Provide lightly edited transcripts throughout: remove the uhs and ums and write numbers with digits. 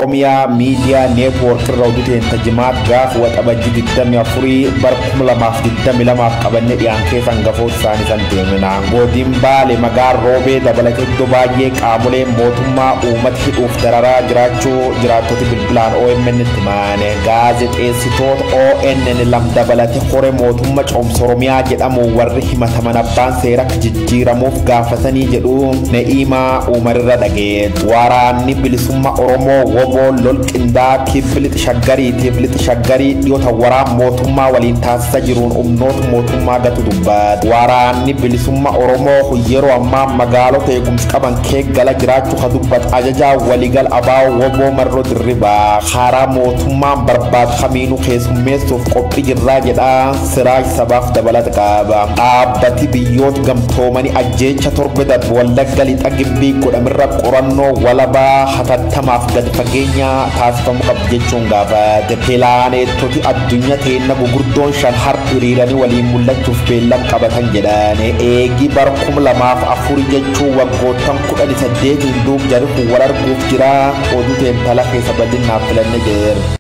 Oromiyaa Miidiyaa Neetwoork irra oduu tajimaat gaaf Waxabajjii 24 bara 2022 qabannee dhiyaan keessa hangafoota isaanii san deemina. Godin Baale magaan Roobee dabalatee iddoo baay'ee qaamoleen mootummaa uummata hidhuuf dararaa jiraachuu jiraattoti bilbilaan OMN itti himane. Gaazexeessitoota ONN lam dabalatee horee mootummaa Coomsa Oromiyaa jedhamu warri himataman abbaan seera akka jijjiiramuuf gaafatanii jedhu Ne'iimaa Umarirra dhageet. Waraanni bilisummaa Oromoo woboo lol qindaa kibbi lixa shaggariitiif lixa shaggarii dhiyoota waraan mootummaa waliin taasisaa jiruun humnoota mootummaa gatu dubbata. Waraanni bilisummaa Oromoo yeroo ammaa magaalota eegumsa qaban keeggala jiraachuu ka dubbatu ajajaa waliigal abaa'oo woboo marroo dirribaa karaa mootummaan barbaadu kamiinuu keessummeessuuf qophii jirraa jedha Siraaj sabaaf dabalata qaba. Dhaabbati biyyoota gamtoomanii ajjeecha torbe darbe Wallagga lixa Gimbii godhamirra qorannoo walabaa hatattamaaf gadi fageenya taasifamuu qabu jechuun gaafate. Pilaaneetoti addunyaa teenna gugurdoon shan har'a hiriiranii waliin mul'achuuf beellam qabatan jedhan. Eegi bara 2004 jechuun waggoottan 18 duub jarri kun wal arguuf jira. Oduu teentala keessa bal'innaaf filanne jira.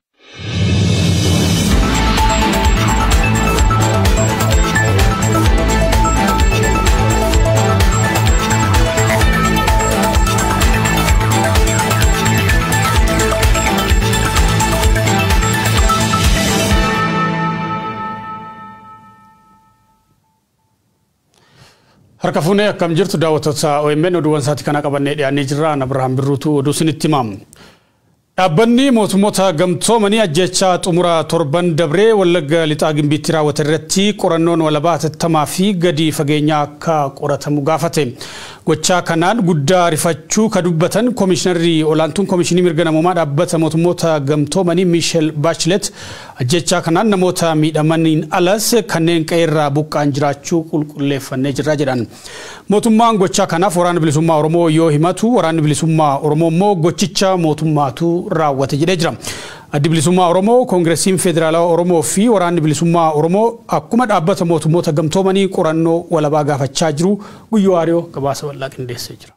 Harka fuunee akkam jirtu daawwattoota OMN oduuwwan isaatii kana qabannee dhiyaannee jirra. Abrahaam Birruutu oduu isinitti hima. Dhaabbanni mootummoota gamtoomanii ajjeechaa xumura torban dabree Wallagga lixaa Gimbiitti raawwate irratti qorannoon walabaa hatattamaa fi gadi fageenyaa akka qoratamu gaafate. Gochaa kanaan guddaa rifachuu ka dubbatan koomishinarri olaantuun koomishinii mirga namoomaa dhaabbata mootummoota gamtoomanii Miishel Baachilet ajjeechaa kanaan namoota miidhamaniin alas kanneen qe'eerraa buqqaan jiraachuu qulqulleeffannee jirra jedhan. Mootummaan gochaa kanaaf waraana bilisummaa Oromoo yoo himatu waraanni bilisummaa Oromoo immoo gochicha mootummaatu raawwate jedhee jira. Addi bilisummaa Oromoo, Koongiresiin Federaalawaa Oromoo fi waraanni bilisummaa Oromoo akkuma dhaabbata mootummoota gamtoomanii qorannoo walabaa gaafachaa jiru. Guyyoo Waariyoo gabaasa bal'aa qindeessee jira.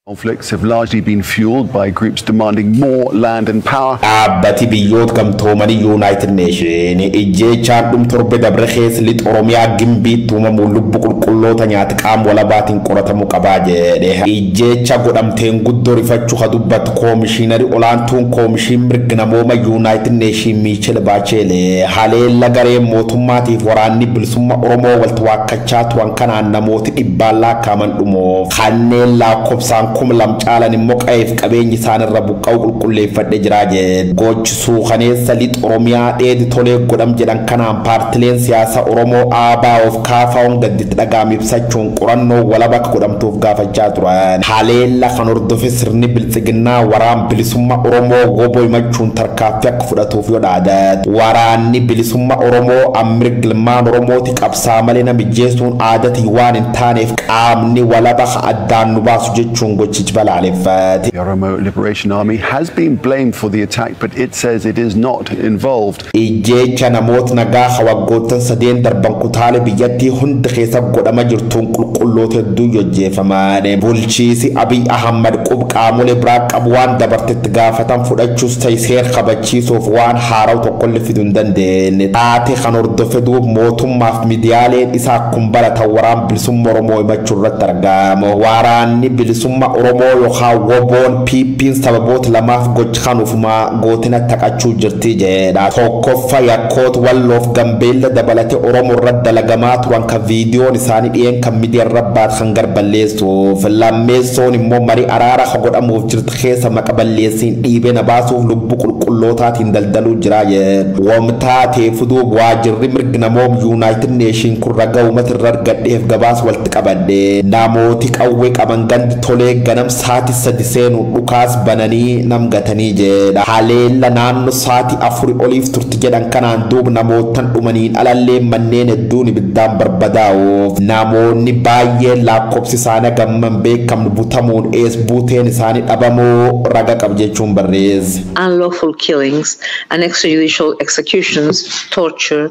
Conflicts have largely been fueled by groups demanding more land and power. Dhaabbati biyyoota gamtoomanii United Nation ijjeechaan dhum torbe dabre keessa lixa Oromiyaa Gimbiitti uumamuun lubbu qulqulloota nyaata qaama walabaatiin qoratamuu qabaa jedhe. Ijjeecha godhamteen guddoo rifachuu ka dubbatu koomishinari olaantuun koomishin mirga namooma United Nation Michel Bachelet haleella garee mootummaatiif waraanni bilisummaa Oromoo walitti waakkachaa turan kanaan namooti dhibbaan lakkaa'aman dhumuuf kanneen lakkoofsaan 2000 caalan immoo qa'eef qabeenyi isaan irra buqqa'u qulqulleeffadhe jira jedhe. Gochi suukaneessa lixa Oromiyaa dheedi tolee godham jedhan kanaan paartileen siyaasaa Oromoo ABO'f KFO'n gadditti dhaga'ame ibsachuun qorannoo walaba akka godhamtuuf gaafachaa turan. Haleella kan hordofe sirni biltsiginnaa waraan bilisummaa Oromoo goboo himachuun tarkaaffii akka fudhatuuf yoo dhaadate. Waraanni bilisummaa Oromoo mirga ilmaan Oromooti qabsaa malee namijjeessuun aadatii waan hin taaneef qaamni walaba addaan nu baasu jechuun gochichi balaaleffate. The Oromo Liberation Army has been blamed for the attack, but it says it is not involved. Ijjeecha namoota nagaa waggoottan sadeen darban kutaalee biyyattii hunda keessa godhama jirtuun qulqulloota hedduu jojjeefaman. Bulchiisi Abiy Ahmad qub qaamolee biraa qabu waan dabartetti gaafatan fudhachuus ta'e seera kabachiisuuf waan haaraw tokkollee fiduu hin dandeenye. Taatee kan hordofe duub mootummaaf miidiyaaleen isaa akkuma baratan waraan bilisummaa Oromoo himachuu irratti argamu. Waraanni bilisummaa Oromoo yookaan woboon PP'n sababoota lamaaf gocha kan ofumaa gootina taqachuu jirti jedha. Tokkoffaa yakkoota Walloof Gambeella dabalatee Oromoo irratti dalagamaa turan kan viidiyoon isaanii dhiyeen kan miidiyaa irra baat kan garballeessuuf. Lammeessoon immoo marii araara kan godhamuuf jirti keessa maqa balleessiin dhiibee na baasuuf lubbuu qulqullootaatiin daldaluu jira jedha. Wamtaa fuduuf waajirri mirga namoom United Nation kun ragaa uummata irra argadheef gabaas walitti qabadhe. Namooti qawwee qaban gandi tolee ganam sa'aatii 3 seenuun dhukaas bananii nam gatanii jedha. Haleella naannoo sa'aatii 4 oliif turti jedhan kanaan duub namootan dhumaniin alallee manneen hedduun ibiddaan barbadaa'uuf namoonni baay'een lakkoofsi isaanii gamman beekamnu butamuun ees buuteen isaanii dhabamuu raga qab jechuun barreesse. Unlawful killings and extrajudicial executions, torture.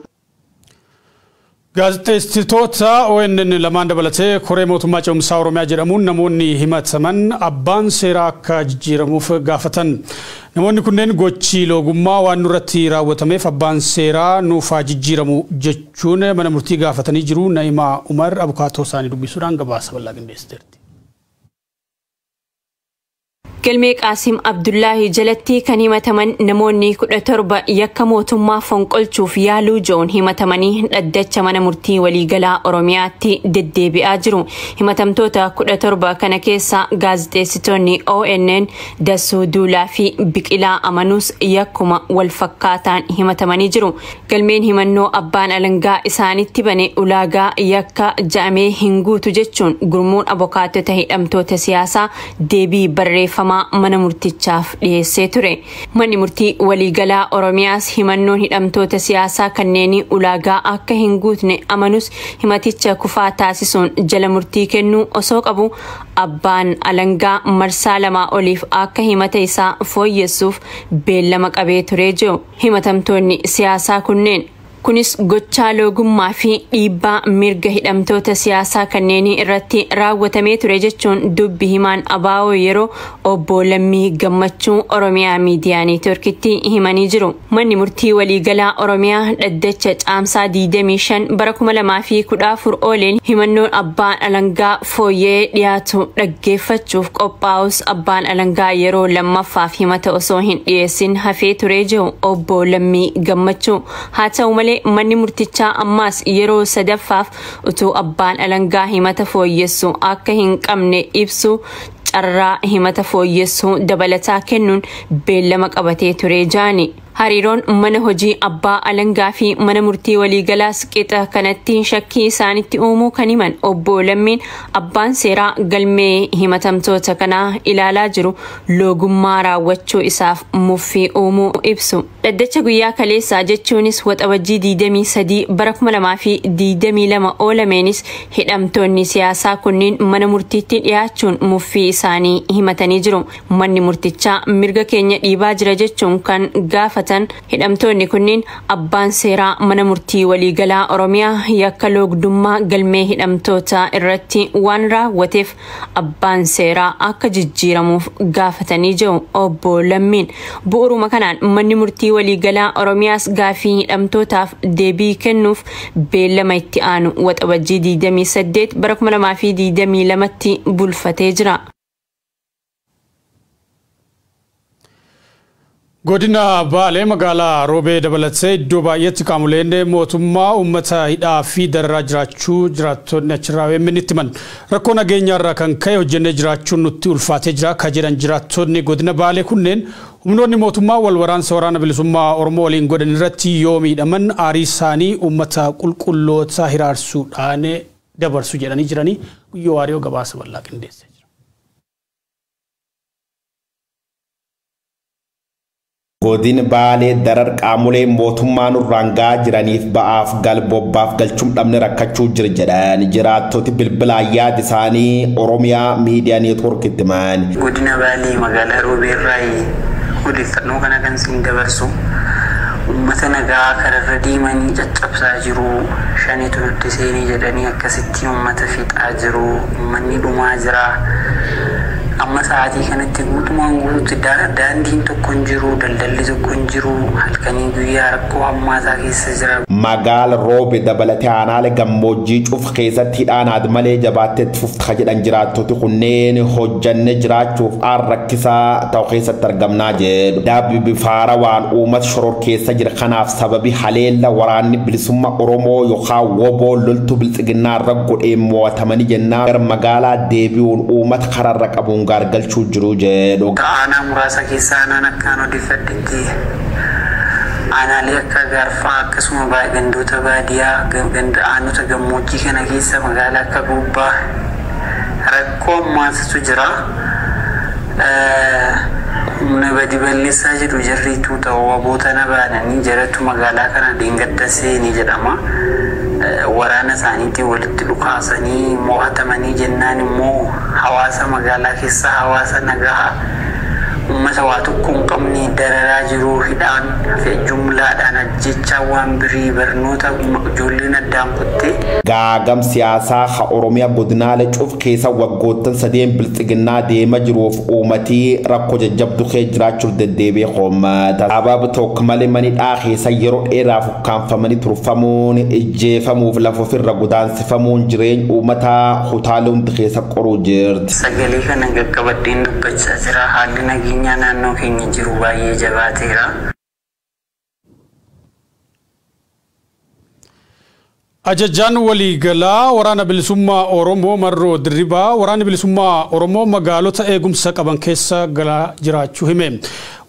Gaazexeessitoota ONN lamaan dabalatee koree mootummaa ce'umsaa Oromiyaa jedhamuun namoonni himataman abbaan seeraa akka jijjiiramuuf gaafatan. Namoonni kunneen gochi loogummaa waan nurratti raawwatameef abbaan seeraa nuuf haa jijjiiramu jechuun mana murtii gaafatanii jiru. Na'imaa Umar abukaatoo isaanii dubbisuudhaan gabaasa bal'aa qindeessiteerti. Galmee Qaasim Abdullaahi jalatti kan himataman namoonni 17 yakka mootummaa fonqolchuuf yaaluu jedhuun himatamanii dhaddacha mana murtii waliigalaa Oromiyaatti deddeebi'aa jiru. Himatamtoota 17 kana keessa gaazexeessitoonni ONN Dassuu Duulaa fi Biqilaa Amanuus yakkuma wal fakkaataan himatamanii jiru. Galmeen himannoo abbaan alangaa isaanitti bane ulaagaa yakka ja'amee hin guutu jechuun gurmuun abokaattota hidhamtoota siyaasaa deebii barreeffamaa mana murtichaaf dhiyeessee ture. Manni murtii waliigalaa Oromiyaas himannoon hidhamtoota siyaasaa kanneen ulaagaa akka hin guutne amanus himaticha kufaa taasisuun jala murtii kennuu osoo qabu abbaan alangaa marsaa 2 oliif akka himata isaa fooyyessuuf beellama qabee ture jiru. Himatamtoonni siyaasaa kunneen kunis gochaa loogummaa fi dhiibbaa mirga hidhamtoota siyaasaa kanneen irratti raawwatamee ture jechuun dubbi himaan abaa'oo yeroo obbo Lammii Gammachuu Oromiyaa Miidiyaa Neetworkitti himanii jiru. Manni murtii waliigalaa Oromiyaa dhaddacha caamsaa 25 bara 2014 ooleen himannoon abbaan alangaa fooyyee dhiyaatu dhaggeeffachuuf qophaa'us abbaan alangaa yeroo lammaffaaf himata osoo hin dhiyeessin hafee ture jiru obbo Lammii Gammachuu. Haa ta'u malee manni murtichaa ammaas yeroo sadaffaaf utuu abbaan alangaa himata fooyyessu akka hin qabne ibsu carraa himata fooyyessuu dabalataa kennuun beellama qabatee ture jaani. Hariiroon mana hojii abbaa alangaa fi mana murtii waliigalaas qixa kanatti shakkii isaanitti uumuu kan himan obbo Lammiin abbaan seeraa galmee himatamtoota kanaa ilaalaa jiru loogummaa raawwachuu isaaf muffii uumuu ibsu. Dhaddacha guyyaa kaleessaa jechuunis waxabajjii 23 bara 2022 oolameenis hidhamtoonni siyaasaa kunneen mana murtiitti dhiyaachuun muffii isaanii himatanii jiru. Manni murtichaa mirga keenya dhiibaa jira jechuun kan gaafatan hidhamtoonni kunneen abbaan seeraa mana murtii waliigalaa Oromiyaa yakka loogdummaa galmee hidhamtoota irratti waan raawwateef abbaan seeraa akka jijjiiramuuf gaafatanii jiru. Obbo Lammiin bu'uuruma kanaan manni murtii waliigalaa Oromiyaas gaafii hidhamtootaaf deebii kennuuf beellama itti aanu waxabajjii 28 bara 2022tti bulfatee jira. Godina Baalee magaalaa Roobee dabalatee iddoo baay'eetti qaamoleen mootummaa uummata hidhaa fi dararaa jiraachuu jiraattonni achirraa OMN itti himan. Rakkoo nageenyaarraa kan ka'e hojjennee jiraachuun nutti ulfaatee jira akka jedhan jiraattonni godina Baalee kunneen humnoonni mootummaa wal waraansa waraana bilisummaa Oromoo waliin godhan irratti yoo miidhaman aarii isaanii uummata qulqulloota hiraarsuudhaan dabarsu jedhanii jiranii. Guyyoo Waariyoo gabaasa bal'aa qindeesse. Godina Baalee darar qaamolee mootummaa nurraan gahaa jiraniif ba'aaf galbobbaaf galchuun dhabne rakkachuu jira jedhan jiraattoti bilbilaan yaada isaanii Oromiyaa Miidiyaa Neetwoorkitti himan. Godina Baalee magaalaa Roobeerraa odeeffannoo kana kan siin dabarsu uummata nagaa kararra deemanii caccabsaa jiru, shanitu nutti seenii jedhanii akkasitti uummata fixaa jiru, uummanni dhumaa jira. Amma sa'aatii kanatti guutumaan guutuutti daandiin tokko hin jiru, daldalli tokko hin jiru, halkanii guyyaa rakkoo hammaataa keessa jira. Magaala Roobe dabalatee aanaalee gammoojjii cufa keessatti hidhaan aad-malee jabaattee itti fufta jedhan jiraattoti kunneen hojjannee jiraachuuf aan rakkisaa ta'u keessatti argamnaa jedhu. Dhaabbi bifaara waan uummata shoror keessa jira kanaaf sababi haleella waraanni bilisummaa Oromoo yookaan woboo loltuu bilxiginnaa irra godhee mo'atamanii jennaan gara magaalaa deebi'uun uummata kararra qabuun gargalchuu jiru jedhu. Aanaa muraasa keessa aanaan akkaan odeeffadhetti aanaalee akka Gaarfaa akkasuma gandoota baadiyyaa ganda aanota gammoojjii kana keessa magaalaa akka Gubbaa rakkoo ammaatu jira. Humna badi balleessaa jedhu jarriitu ta'uu waboota na baananii jaratu magaalaa kana dheengadda seenii jedhama. Waraana isaaniitiin walitti dhukaasanii mo'atamanii jennaan immoo hawaasa magaalaa keessa hawaasa nagaa uummata waa tokko hin qabne dararaa jiru hidhaan fi jumlaadhaan Ajjechaa waan birii barnoota ijoolleen addaan kuttee. Gaagam siyaasaa ha Oromiyaa godinaalee cuuf keessa waggoottan sadeen bilxiginnaa deema jiruuf uummatii rakkoo jajjabdu kee jiraachuuf deddeebi'ee hoommata. Sababa tokko malee manidhaa keessa yeroo dheeraaf ukkaanfamanii turfamuun ijjeefamuuf lafa ofirra godaansifamuun jireenya uummataa kutaalee hundi keessa qoruu jirti. Sagalee kana qaqqabadheen dubbachaa jira. Haalli nageenyaa naannoo keenya jiru baay'ee jabaateera. Ajajaan waliigalaa waraana bilisummaa Oromoo Marroo Dirribaa waraanni bilisummaa Oromoo magaalota eegumsa qaban keessa galaa jiraachuu hime.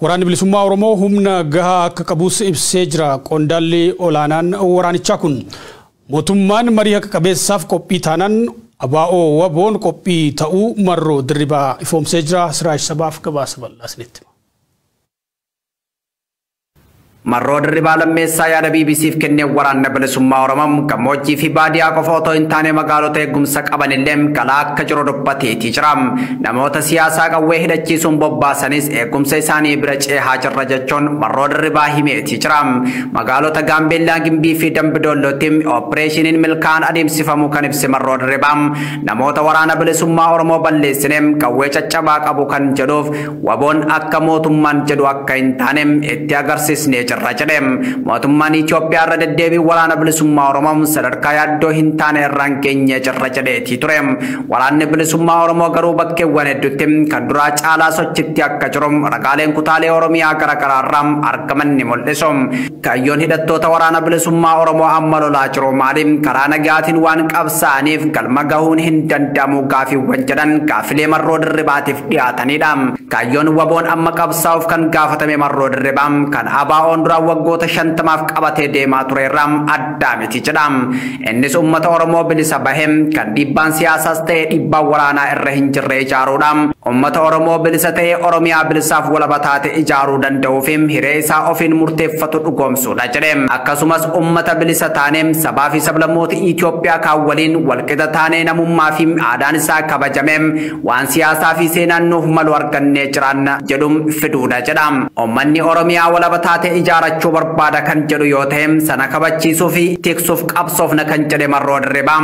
Waraanni bilisummaa Oromoo humna gahaa akka qabus ibsee jira. Qondaalli olaanaan waraanichaa kun mootummaan marii haqa qabeessaaf qophii taanaan ABO WBOn qophii ta'uu Marroo Dirribaa ifoomsee jira. Siraaj Sabaaf gabaasa bal'aa isinitti. Marroo Dirribaa Lammeessaa yaada BBCf kennee waraanna bilisummaa Oromoo gammoojjii fi baadiyyaa qofa otoo hin taane magaalota eegumsa qaban illee galaa akka jiru dubbateetii jira. Namoota siyaasaa qawwee hidhachiisuun bobbaasanis eegumsa isaanii bira ceehaa jirra jechuun Marroo Dirribaa himeetii jira. Magaalota Gaambeellaa, Gimbii fi Dambidollootti opereeshiniin milkaa'aan adeemsifamu kan ibse Marroo Dirribaa namoota waraana bilisummaa Oromoo balleessine qawwee caccabaa qabu kan jedhuuf WBOn akka mootummaan jedhu akka hin taane itti agarsiisnee jirra jedhe. Mootummaan Itoophiyaa irra deddeebiin waraana bilisummaa Oromoo sadarkaa yaaddoo hin taane irraan geenyee jirra jedheetii ture. Waraanni bilisummaa Oromoo garuu bakkeewwan hedduutti kan duraa caalaa sochitti akka jiru ragaaleen kutaalee Oromiyaa garaagaraa irraa argaman ni mul'isu. Kaayyoon hidhattoota waraana bilisummaa Oromoo amma lolaa jiru maali? Karaa nagaatiin waan qabsaa'aniif galma gahuun hin danda'amu gaafiiwwan jedhan gaafilee Marroo Dirribaatiif dhiyaatanidha. Kaayyoon WBOn amma qabsaa'uuf kan gaafatame Marroo Dirribaa kan ABOn dura waggoota 50 qabatee deemaa ture irraa addaa miti jedha. Innis uummata Oromoo bilisa bahe kan dhiibbaan siyaasaas ta'e dhiibbaan waraanaa irra hin jirre ijaaruudha. Uummata Oromoo bilisa ta'e Oromiyaa bilisaaf walaba taate ijaaruu danda'uu fi hiree isaa ofiin murteeffatu dhugoomsuudha jedhe. Akkasumas uummata bilisa taane sabaa fi sablammoota Itoophiyaa kaan waliin walqixa taane namummaa fi aadaan isaa kabajame waan siyaasaa fi seenaan nuuf malu argannee jiraanna jedhu fiduudha jedha. Uummanni Oromiyaa walaba taate ijaarachuu barbaada kan jedhu yoo ta'e sana kabachiisuu fi tiksuuf qabsoofna kan jedhe Marroo Dirribaa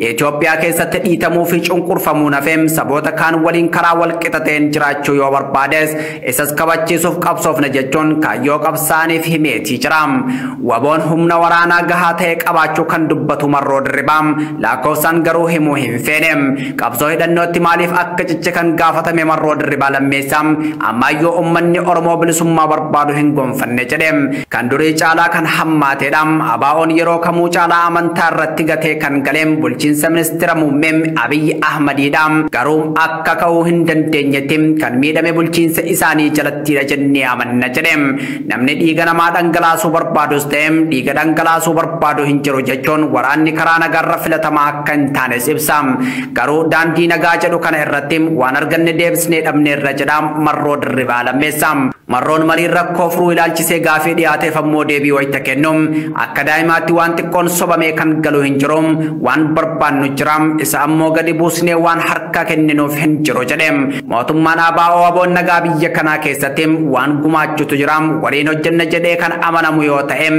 Itoophiyaa keessatti dhiitamuu fi cunqurfamuu nafee saboota kaan waliin karaa walqixa ta'een jiraachuu yoo barbaades isas kabachiisuuf qabsoofna jechuun kaayyoo qabsaaniif himeetii jira. WBOn humna waraanaa gahaa ta'e qabaachuu kan dubbatu Marroo Dirribaa lakkoofsaan garuu himuu hin feene. Qabsoo hidhannootti maaliif akka ciche kan gaafatame Marroo Dirribaa Lammeessaa ammayyuu uummanni Oromoo bilisummaa barbaadu hin gonfanne jedhe. Kan durii caalaa kan hammaateedha. ABOn yeroo kamuu caalaa amantaa irratti gatee kan galeen bulchiinsa ministeera muummee Abiy Ahmadiidha. Garuu akka ka'uu hin dandeenyetti kan miidhame bulchiinsa isaanii jalattidha jennee amanna jedhe. Namni dhiiga namaa dhangalaasuu barbaadus ta'e dhiiga dhangalaasuu barbaadu hin jiru jechuun waraanni karaa nagaarra filatamaa akka hin taanes ibsa. Garuu daandii nagaa jedhu kana irratti waan arganne deebisnee dhabneerra jedha Marroo Dirribaa Lammeessaa. Marroon mariin rakkoo furuu ilaalchisee gaafii dhiyaateef ammoo deebii wayita kennu akka daa'imaatti waan xiqqoon sobamee kan galu hin jiru waan barbaannu jira isa ammoo gadi buusnee waan harka kenninuuf hin jiru jedhe. Mootummaan ABO WBOn nagaa biyya kanaa keessatti waan gumaachutu jira waliin hojjenna jedhee kan amanamu yoo ta'e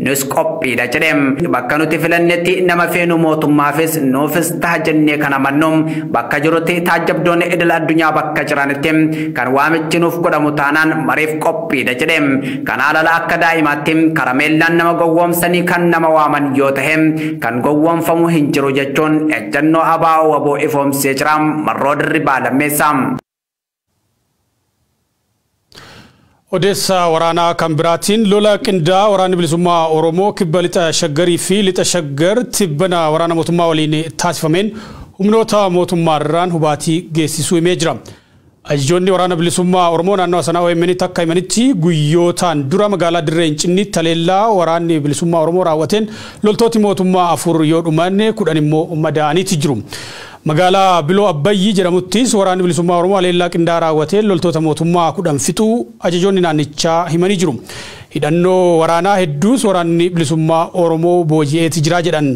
nus qophiidha jedhe. Bakka nuti filannetti nama feenu mootummaafis nuufis taha jennee kan amannu bakka jirutti taajjabdoonni idil addunyaa bakka jiranitti kan waamichi nuuf godhamu taanaan mariif qophiidha jedhe. Kanaa ala akka daa'imaatti karameellaan nama gowwoomsanii kan nama waaman yoo ta'e kan gowwoomfamu hin jiru jechuun ejjennoo ABO WBO ifoomsee jira Marroo Dirribaa Lammeessaa. Odeessa waraanaa kan biraatiin lola qindaa'aa waraanni bilisummaa Oromoo kibba lixa shaggarii fi lixa shaggar tibbana waraana mootummaa waliin taasifameen humnoota mootummaarraan hubaatii geessisuu himee jira. Ajajoonni waraana bilisummaa Oromoo naannoo sanaa OMN takka himanitti guyyootaan dura magaalaa Dirree Hincinniitti taleellaa waraanni bilisummaa Oromoo raawwateen loltooti mootummaa 4 yoo dhuman 10 immoo madaa'aniiti jiru. Magaalaa Biloo Abbayyii jedhamuttis waraanni bilisummaa Oromoo haleellaa qindaa'aa raawwateen loltoota mootummaa 10 fixuu ajajoonni naannichaa himanii jiru. Hidhannoo waraanaa hedduus waraanni bilisummaa Oromoo booji'eeti jira jedhan.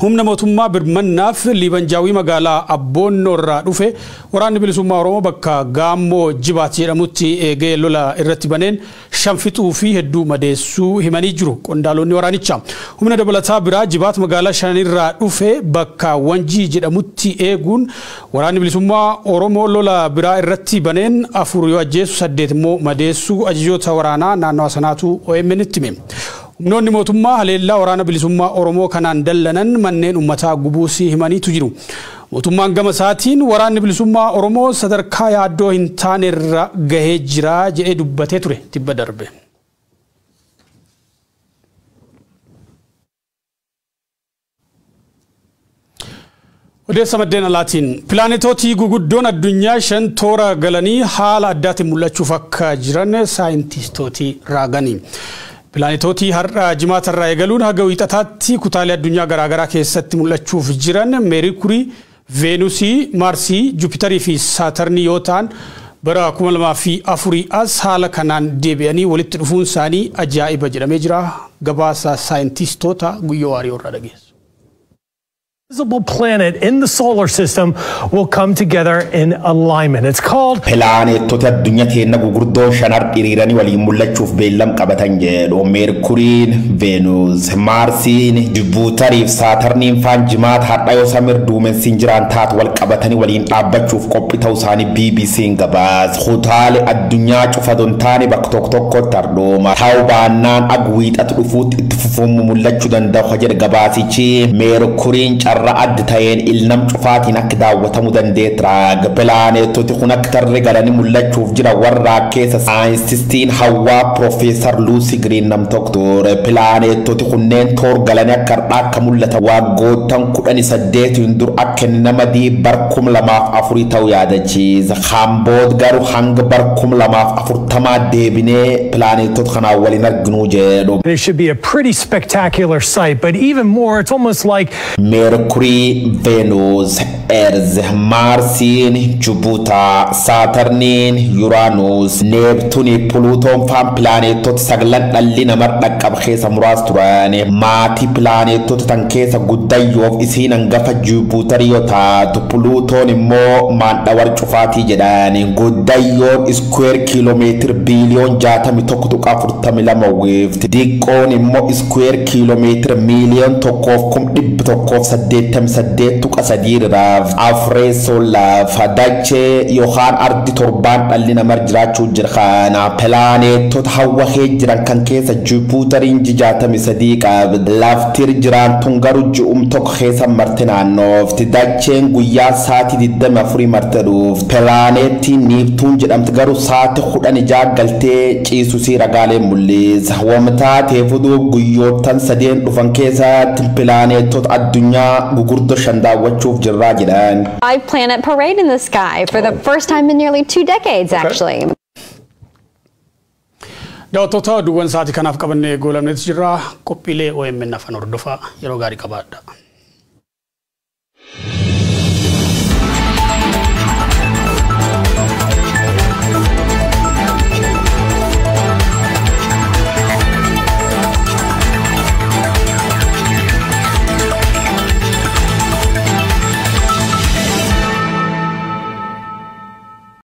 Humna mootummaa birmannaaf Liibanjaawii magaalaa Abboonnoo irraa dhufe waraanni bilisummaa Oromoo bakka Gaammoo Jibaat jedhamutti eegee lola irratti baneen 5 fixuu fi hedduu madeessuu himanii jiru qondaalonni waraanichaa. Humna dabalataa biraa Jibaat magaalaa 5 irraa dhufe bakka Wanjii jedhamutti eeguun waraanni bilisummaa Oromoo lola biraa irratti baneen 4 yoo ajjeesu 8 immoo madeessuu ajajoota waraanaa naannoo sanaatu OMN itti hime. Humnoonni mootummaa haleellaa waraana bilisummaa Oromoo kanaan dallanan manneen uummataa gubuusii himaniitu jiru. Mootummaan gama isaatiin waraanni bilisummaa Oromoo sadarkaa yaaddoo hin taane irra gahee jira jedhee dubbatee ture tibba darbe. Odeessa maddeen alaatiin pilaanetootii guguddoon addunyaa 5 toora galanii haala addaatiin mul'achuuf akka jiran saayintiistootii raagani. Pilaanetootii har'a jimaatarraa eegaluun haga wiixataatti kutaalee addunyaa garaagaraa keessatti mul'achuuf jiran Meerkurii, Veenusii, Maarsii, Juupitarii fi Saatarnii yoo ta'an bara 2004 as haala kanaan deebi'anii walitti dhufuun isaanii ajaa'iba jedhamee jira. Gabaasa saayintistoota Guyyoo Waariyoo irraa dhageessu. Visible planet in the solar system will come together in alignment. It's called Pilaanetota addunyaa teenya gurguddoo shanar hiriiranii waliin mul'achuuf beellam qabatan jedhu. Meerkuriin, Veenus, Maarsiin, Juupitarii fi Saatarniin faan jimaata har'a yoo samir duumessiin jiraan taatu wal qabatanii waliin dhaabbachuuf qophii ta'uu isaanii BBC'n gabaase. Kutaalee addunyaa cufa don taane bakka tokko tokkotti ardooma. Ta'uu baannaan agwiixatu dhufuutti itti fufuun mul'achuu danda'u jedhe gabaasichi. Meerkuriin carraa adda ta'een ilnam cufaatiin akka daawwatamuu dandeetti. Pilaanetoti kun akka tarree galanii mul'achuuf jira warra keessa saayintistiin hawaa Piroofeesar Luusi Giriin nam tokko ture. Pilaanetoti kunneen toor galanii akka har'aa akka mul'atan waggoottan 18 dur akka nama bar 2004 ta'uu yaadachiisa. Hambood garuu hanga bar 2040 deebinee pilaanetota kanaan waliin arginuu jedhu. It should be a pretty spectacular sight, but even more, it's almost like Mercury, Venus, Earth, Marsiin, Jupiter, Saturniin, Uranus, Neptune, Pluton faan pilaanetota 9 dhalli namaa dhaqqaba keessa muraasa turan. Maatii pilaanetota tan keessa guddayyoof isiin hangafa Jupiter yoo taatu Pluton immoo maandhawar cufaatii jedhan. Guddayyoon iskuweer kiiloomeetira biiliyoon 61.42 wiifti. Diqqoon immoo iskuweer kiiloomeetira miiliyoon 1,188.3 irraaf. Afreessoo lafa dachee yookaan ardi 7 dhalli namaa jiraachuu jira. Kana pilaanetota hawwa jiran kan keessa Juupitariin 63 qabdi. Laftir jiraantuun garuu ji'um tokko keessa marte naannoofti. Dacheen guyyaa sa'aatii 24 marte dhuufti. Pilaaneettiin Niiptuun jedhamti garuu sa'aatii 16 galtee ciisusii ragaalee mul'isa. Wamtaatee fuduu guyyoottan 3 dhufan keessatti pilaanetota addunyaa gugurdoo 5 daawwachuuf jirraa jedhan. 5 planet parade in the sky for the first time in nearly 2 decades, actually. Daawwattoota oduuwwan sa'aatii kanaaf qabannee goolamneetu jira. Qophiilee OMN afaan hordofaa yeroo gaarii qabaadha.